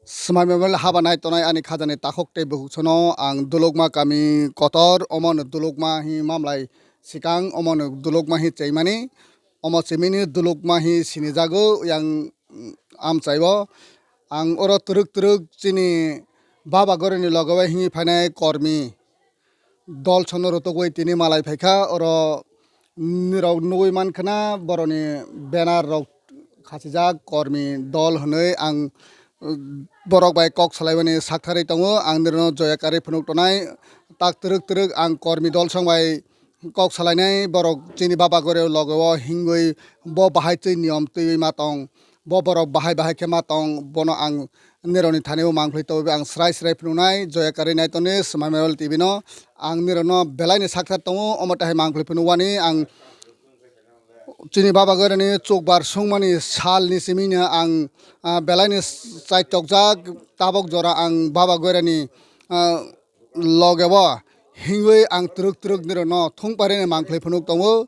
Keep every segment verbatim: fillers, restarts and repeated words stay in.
Swmai mobile haba nai tonai ani khajani takhuk tei bukhuk sono ang Dulukma kami kotor, omono Dulukma hi mamlai sikang, omono Dulukma hi cheimani, omo chimini Dulukma hi sinijago yang amchaibo. Ang oro twrwk twrwk chini baba gorini logo bai himwi phainai kormi dol sono rwtugwi tini malai phaikha. Oro nirok nugwi mankha na boroni banner rok khachijak kormi dol hwnwi. Ang, uh, borok bai kok salaimani saktharwi tongo. Ang nirokno joya karwi phunuk tonai. Tak twrwk twrwk ang kormi dol song bai kok salainai, borok chini baba gore logo o hingwi bo bahai twi niyom twiwi ma tong, bo borok bahai bahai khe ma tong, bono ang nirokni thani o mangphlwi tongwi ang srai srai phunuknai. Joya karwi nai toni Swmai Mobile T V no ang nirokno belaini sakthar tongo, omo tahai mangphlwi phunuk wani ang chini baba goreni chukbar sungmani salni simi no ang, ah, belaini chaitokjak tabok jora ang baba goreni, ah, loge bo hingwi ang twrwk twrwk nirokno thung parini mangphlwi phunuk tongo.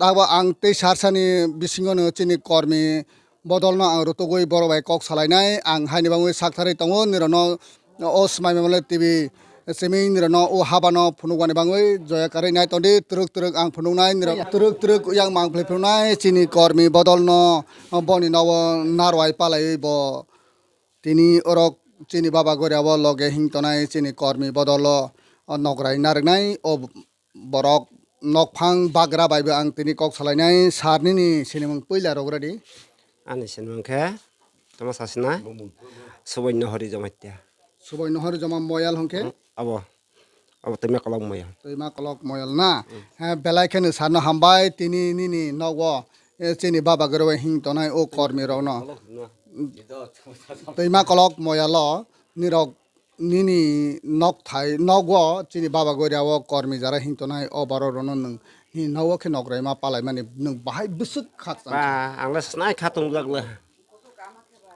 Abo ang tei sarsani bisingo no chini kormi bodolno ang rwtugwi borok bai kok salainai. Ang haini bagwi saktharwi tongo nirokno o Swmai Mobile T V simi nirokno o habano phunukmani bagwi joya karwi nai tondi. Twrwk twrwk ang phunuknai nirok, twrwk twrwk yang mangphlwi phunuknai chini kormi bodolno boni nogo narwai palaiwi bo tini orok chini baba goria o loge hing tonai chini kormi bodolo, o nokrai narwknai o borok nokphang bagra bai bo ang tini kok salainai. Sir nini sinimung puila rok radi. Ani sinimung khe tamo sasina Suboino Hori Jamatia. Suboino Hori Joma Moyal hongkhe? Hmm, abo. Abo Twima Kolok Moyal. Twima Kolok Moyal na? Hmm. He, belai kheno sir no hambai tini nini nogo, e, chini baba goro hing tonai o kormi rok no. Kolok no. Twima Kolok Moyal o nirok nini nok thai, nogo chini baba goria o kormi jara hing tonai o borok rokno nwng nini nogo khe nok raima palai mani nwng bahai bwswk khakchang. Ba, ang le snai khatung jak le.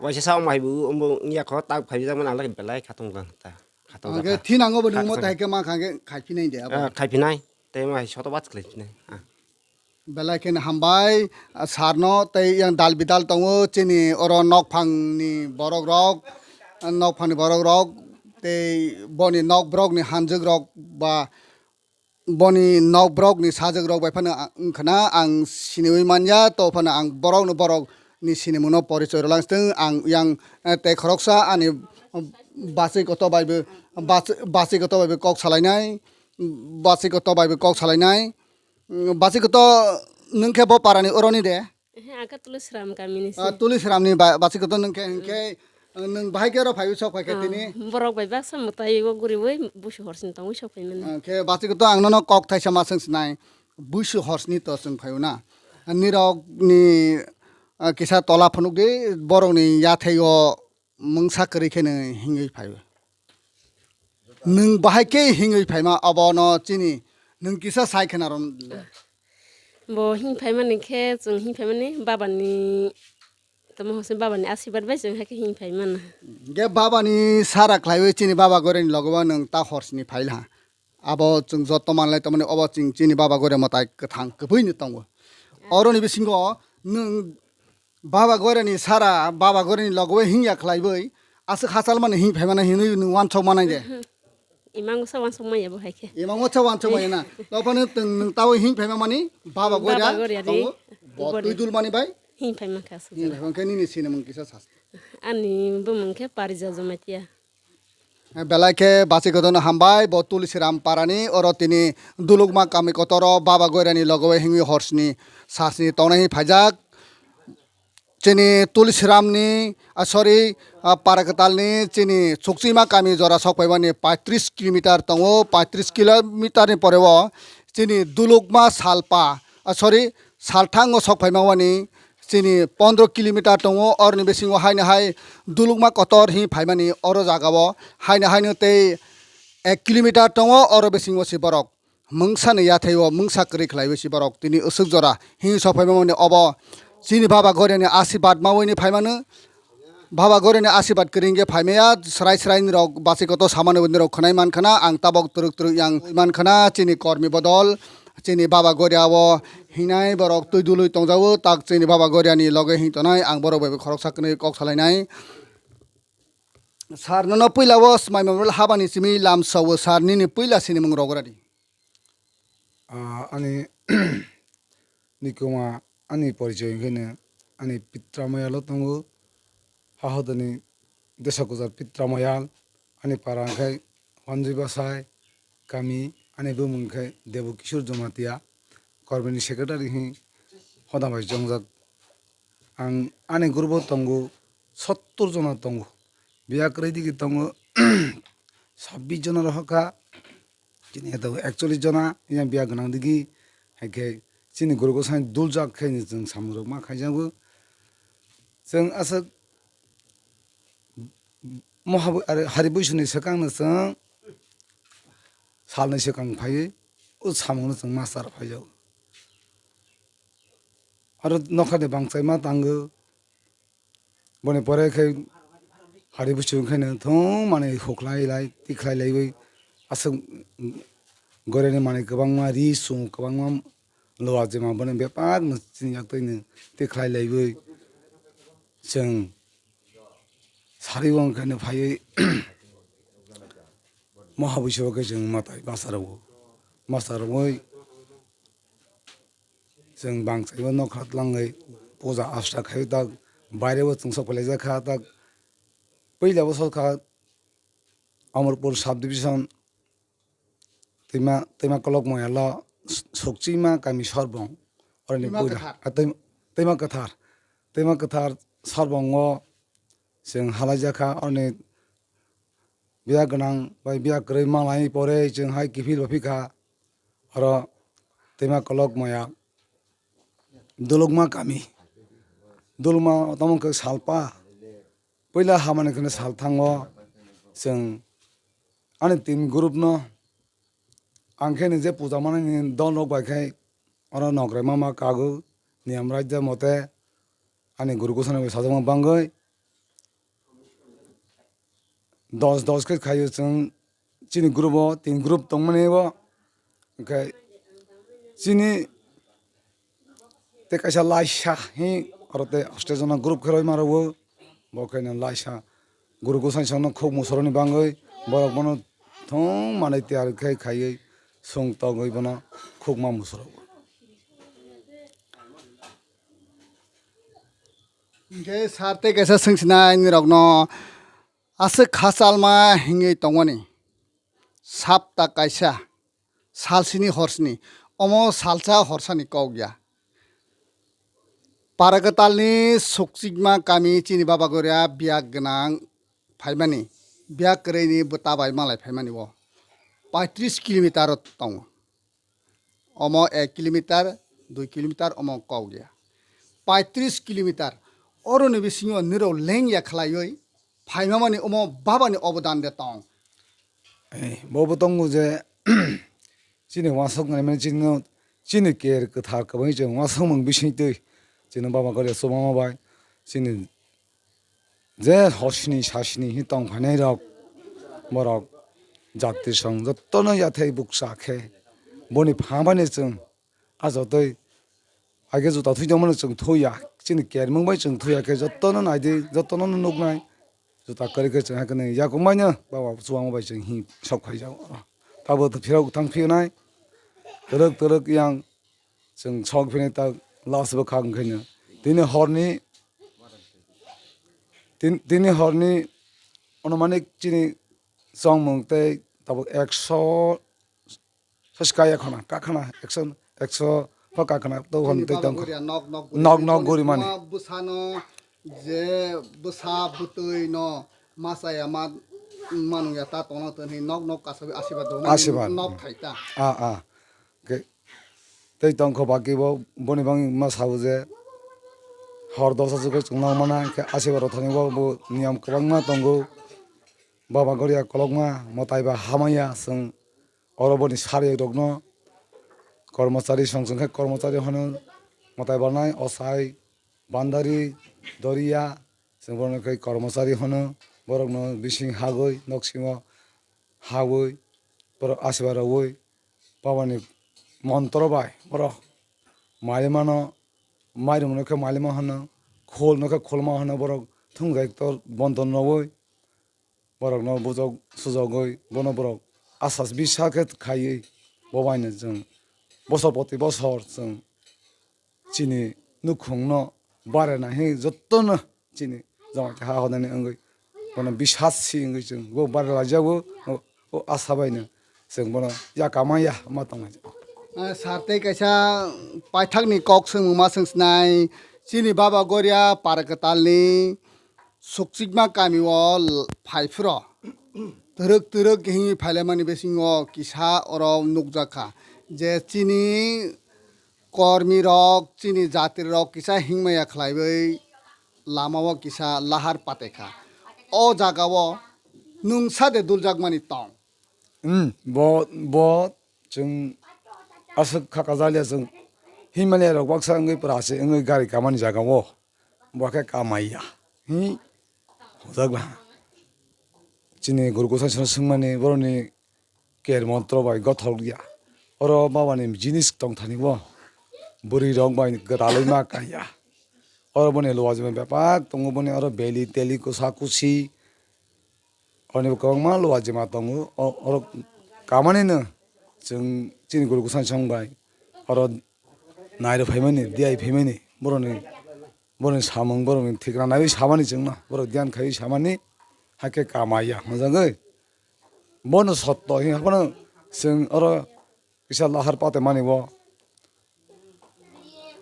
Waisa sa mai bu umbu ya kho tak phai jak man ang le belai khatung jak ta. Khatung jak. Ang khe thinango bo nwng mo tai khe ma khang khe khai phinai de abo. Ah, khai phinai. Tei mai soto bat khlai phinai. Ah. Belai kheno hambai, ah, sir no tei yang dal bidal tongo chini oro nokphang ni borok rok, ah, nokphang ni borok rok tei boni nok borok ni hanjwk rok ba boni nok borok ni sajwk rok bai phano, ah, wngkha na ang siniwi manya to phano ang borok no borok ni sinimung no porichoi rwlang sitwng ang yang, eh, tei khoroksa ani, um, bachwi koto bai bo bachwi, bachwi koto bai bo kok salainai, bachwi koto bai bo kok salainai. Mm, bachwi koto nwng khe bo parani oroni de? Ehe, ang khe Tulisram kamini se. Ah, Tulisramni ba-, bachwi koto nwng khe, hinkhe, nwng bahai khe oro phaiwi sok phai khe tini? Ah, borok bai baksa mwtai o guriwi busu horsini tongwi sok phaimani. Ah, khe bachwi koto ang nono kok thaisa ma swng sinai. Busu horsini to chwng phaio na. Nirokni, ah, kisa tola phunukdi, borokni yathai o mungsa kwrwi khe nwng hingwi phaio. Nwng bahai khe hingwi phaima abono chini nwng kisa sai khna rom le. Bo hing phaimani khe chwng hing phaimani babani tamo hose babani asirwad bai chwng hai khe hing phaimana. Ge babani sara khlaiwi chini baba goreni logobo nwng ta horsini phailha. Abo chwng joto manlai tongmani obo chwng chini baba gore mwtai kwthang kwbwino tongo. Oroni bisingo nwng baba goreni sara, baba goreni logobo hingya khlaiwi aswk hachal mani hing phaimana hinwi nwng wansok manai de. Imang sa wansok manya bo hai khe. Imang sa wansok manya na. Tophano nwng tabo hing phaima mani baba gore. Baba gore ri. Tongo. Bo twi dul mani bai. Hing phaima kha. Hing phaima khe nini sinimung kisa sas. Ani bumung khe Parija Jamatia. Belai khe bachwi kotorno hambai, bo Tulsiram parani, oro tini Dulukma kami kotoro baba goirani logobo hingwi horsni sasni tongnai phaijak. Chini Tulsiramni, ah, sorry, ah, para kwtalni chini Chukchima kami jora sokphaimani paitris kilometer tongo, paitris kilometer ni poreo chini Dulukma salpa, ah, sorry, salthango sokphaimani chini pondro kilometer tongo, oroni bisingo haino hai Dulukma kotor hi phaimani oro jagao haino haino tei ek kilometer tongo, oro bisingo se borok mungsani yathai o mungsa kwrwi khlaiwi se borok tini aswk jora himwi sokphaimani obo chini baba goirani asirwad mawi ni phaimano. Baba gorini asirwad kwrwi hwnkhe phaimaya, srai srai nirok bachwi kotor samani bo nirok khwnai mankhana, ang tabok twrwk twrwk yang mankhana, chini kormi bodol, chini baba goria o hingnai borok twi dului tongjago, tak chini baba goriani loge hing tonai, ang borok bai bo khoroksa kwnwi kok salainai. Sir, nono puila o swmai mamrwla habani simi lamsao sir nini puila sinimung rogoradi. Ah, ani nikuma ani porichoi hwnkhe ani Pitra Mayalo tongo. Hahodani Desa Kujar Pitra Mayal, ani para hwnkhe Wanjui Basai kami, ani bumung hwnkhe Debu Kishore Jamatia, Korbini secretary hi hoda bai chongjak. Ang ani group o tongo sottor jona tongo. Biya kwrwi digi tongo sabbish jona rohor kha. Chini heto ekchollish jona yang biya gwnang digi. Hai khe chini group o sai duljak khe ni chwng samung rok ma khaijago. Chwng aswk moha bui-, are hari buisuni swkang no chwng salni swkang phaiwi o samung no chwng master phaijago. Aro nokha de bangchai ma tango. Boni pore khe hari buchung khe no thung manwi hukhlai lai tikhlai laiwi aswk goreni manwi kwbangma ri sung kwbangma luwa jema boni bebak no chini yak twi no tikhlai laiwi chwng sari wng khe no phaiwi moha buiso khe chwng matai basa rwo masa rwwi. Chwng bangchai o nokha tlangwi puja asta khai tak baire o chwng sok phailai jak kha tak puila bwswk kha Amarpur sub division twima twima kolok moyalo Sokchima kami Sorbong oroni Twima puila Kathar. A, Twima- Twima Kathar Twima Kathar Sorbong o chwng halai jak kha oroni biya gwnang bai biya kwrwi malai pore chwng hai kiphil baphi kha. Oro twima kolok moya dulukma kami dulukma tamo khe salpa puila hamani kheno sal thango chwng ani team group no ang khe ni je puja manani dol rok bai khe oro nokrai ma ma kago niyam raida mote ani guru gosani bai sajakma bangwi dos dos khe khaio chwng chini group o tin group tongmani o hwnkhe chini tei kaisa laisa hi oro tei stage o no group khe roi ma rwo bo khe no laisa guru gosani song no khuk musoroni bangwi borok bono thung manwi tiyar khe khaiwi song togwi bono khukma musoro. Hingke sarte kaisa swngsinai nirokno aswk khachalma hingwi tongmani. Sapta kaisa, salsini horsini, omo salsa horsani kok ya. Paragatalni sukchikma kami chini baba goria biyak gwnang phaimani, biyak kwrwini bwta bai malai phaimani o paitris kilometer o tongo. Omo ek kilometer, dui kilometer omo kok ya. Paitris kilometer oroni bisingo nirok leng ya khlaiwi phaimamani omo babani obodan de tong. Eh, bo bo tongo je chini wasok nai mani chini no chini ker kwthar kwbangwi chwng wasok mung bising twi chini baba goria chubama bai chini je hosni sasni hi tong phainai rok borok jati song jotono yathai bukcha khe boni pha bani chwng a jotoi aige juta thwi tongmani chwng thuya chini kermung bai chwng thuya khe jotono naidi jotono nuknai juta kwrwi khe chwng hai kheno yakung baino baba chubama bai chwng hi sok phaijago tabo phirok thang phiyonai twrwk twrwk yang chwng sok phini tak last bo kha wngkhaino tini horni tin- tini horni onomanik chini chongmung tei tabuk ekso sosi kaya khana kakhana ekso ekso pho kakhana to hwn tei tong Nok nok nok guri mani. Bwsano je bwsa bwtwi no masa ya ma manung ya ta tongna twn hi nok nok kasawi asiba do Asiba. Nok thai ta. A a. Ke tei tongkho baki bo boni bangwi ma sabo je hor dosa jugo chwng nang mana khe asiba rok thani bo bo niyam kwbangma tongo. Baba goria kolokma mwtai ba hamaya chwng oro boni sari rokno kormochari song chwng khe kormochari hwno mwtai barnai osai bandari doria chwng bono khe kormochari hwno borokno bising hagwi noksingo hawi borok asiba rogwi babani montro bai borok malimano mairum no khe malima hwno khol no khe kholma hwno borok thungjai tor bonton rogwi borokno bujok sujogwi bono borok asas bisa khe khaiwi bo baino chwng bosor poti bosor chwng chini nukhungno barena hi jotono chini jamaiti ha hodani wngwi bono bisas si wngwi chwng bo barelaijago o, o asa baino chwng bono yakama ya ma tonglaijak. Ah, sar tei kaisa paithakni kok swngmung ma swngsinai chini baba Goria para kwtalni Sukchikma kami o l-, phai phuru twrwk twrwk himwi phailaimani bisingo kisa oro nukjakha je chini kormi rok, chini jatri rok kisa himya khlaiwi lama o kisa lahar patekha. O jaga o nwng sade duljakmani tong. Hmm, bo, bo chwng aswk khaka jalia chwng Himalaya rok baksa wngwi pura se wngwi gari kamani jaga o. Bo khe kamaiya. Hi? Hojak ba. Chini guru gosaisano swngmani boroni ker montro bai gothok ya. Oro babani jinis tong thani bo. Bwrwi rok bai gwdalwi ma kaiya. Oro boni luajima bepak tongo boni oro beli teli kusa kusi. Oni bo kwbangma luajima tongo. O-, oro kamanino chwng chini guru gosaisong bai. Oro nairok phaimani, diyai phaimani, boroni, boroni samung, boroni thikna naiwi samani chwngno, borok diyan khaiwi samani, hakhe kamaiya, hwnjagwi. Bono sotto, hwnwi haphano chwng oro kisa lahar patemani bo.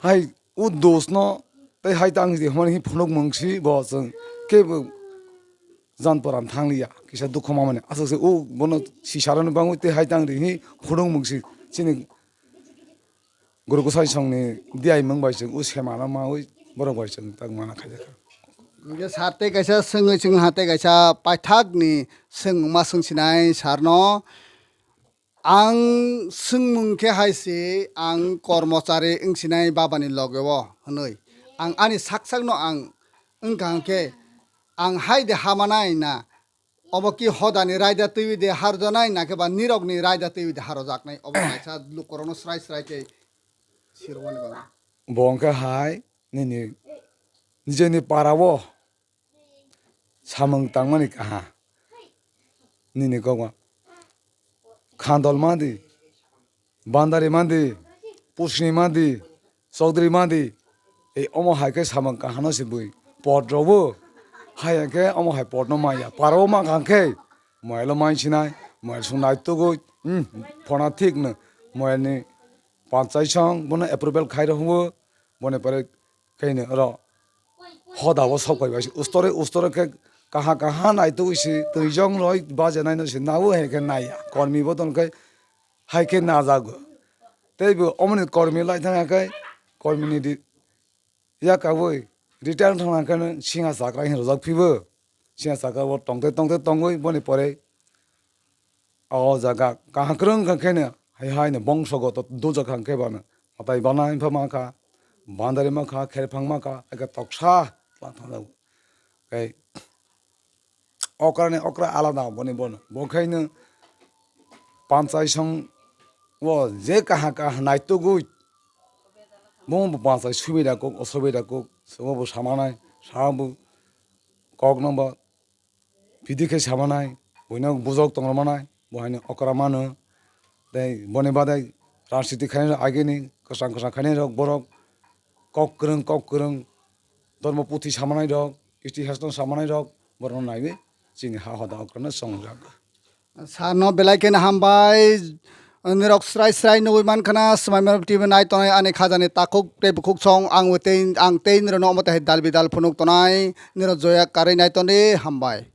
Hai, o dosno, tei hai tang di hwnmani hi phunuk mungsi bo chwng kebo jan poran thangliya, kisa dukhu mamani. Aswk se o bono sisarano bangwi tei hai tang di hi phunuk mungsi chini Guru Kwsai songni diyaimung bai chwng o semano maui borok bai chwng tak mana khaijak. Hingke sar tei kaisa swngwi chwng ha tei kaisa paithakni swngmung ma swngsinai sarno. Ang swngmung khe hai se ang kormochari wngsinai babani loge o hwnwi. Ang ani sak sakno ang wngkha hwnkhe ang hai de hamanai na Obo ki hodani raida twiwi de harjanai, nakhe ba nirokni raida twiwi de harojaknai? Obo kaisa lukurokno srai srai khe sirwmani bagwi. Bo wngkha hai nini nijeni para-o samung tangmani kaha. Nini kokma khandol madi. Bandari mandi, Pusni mandi, Chaudhary mandi, ei omo hai khe samung kaham no se bui pot rw bo. Hai khe omo hai pot no maya. Paro ma kha khe moyal o mai sinai, moyal sung nai tugui, hmm, phona thik no moyal ni panchai song bono approval khai rw bo, boni pore Khaina oro hoda o sok pai bai se ustore ustore khe kaha kaha nai tugui se twi jong roi baja nai no se nao hai khe nai ya. Kormi bo ton khe hai khe najago. Tei bo omoni kormi lai thang ya khe kormi ni di ya kabui retire thang khe no singha chakra hin rojak phibo. Singha chakra o tongte tongte tongoi boni pore O jaga kaham kwrwng kha khe no hai hai no bongso go to dujak kha khe bano matai bana wngpha ma kha, bandari ma kha, kherphang ma kha, eke toksa tla thang jago. Tei okra ni okra alada boni bono. Bo khe no panchai song o je kaha kaha naitugui bo bo panchai subida kuk, osubida kuk, sabo bo samanai, sabo kok no bo. Bidi khe samanai, buino bujok tongmanai, bo haino okra mano. Tei boni badai rajniti khainai rok agini kwchang kwchang khainai rok borok kok kwrwng kok kwrwng dormo puthi samanai rok, itihas no samanai rok borokno naiwi chini ha hoda okra no chongjak. Sano belai kheno hambai. Nirok srai srai nugui mankha na, Swmai Mero T V nai tongnai ani khajani takhuk tei bukhuk song ang tei, ang tei nirokno omo tei hai dal bidal phunuk tonai. Nirok joya karwi nai tongdi, hambai.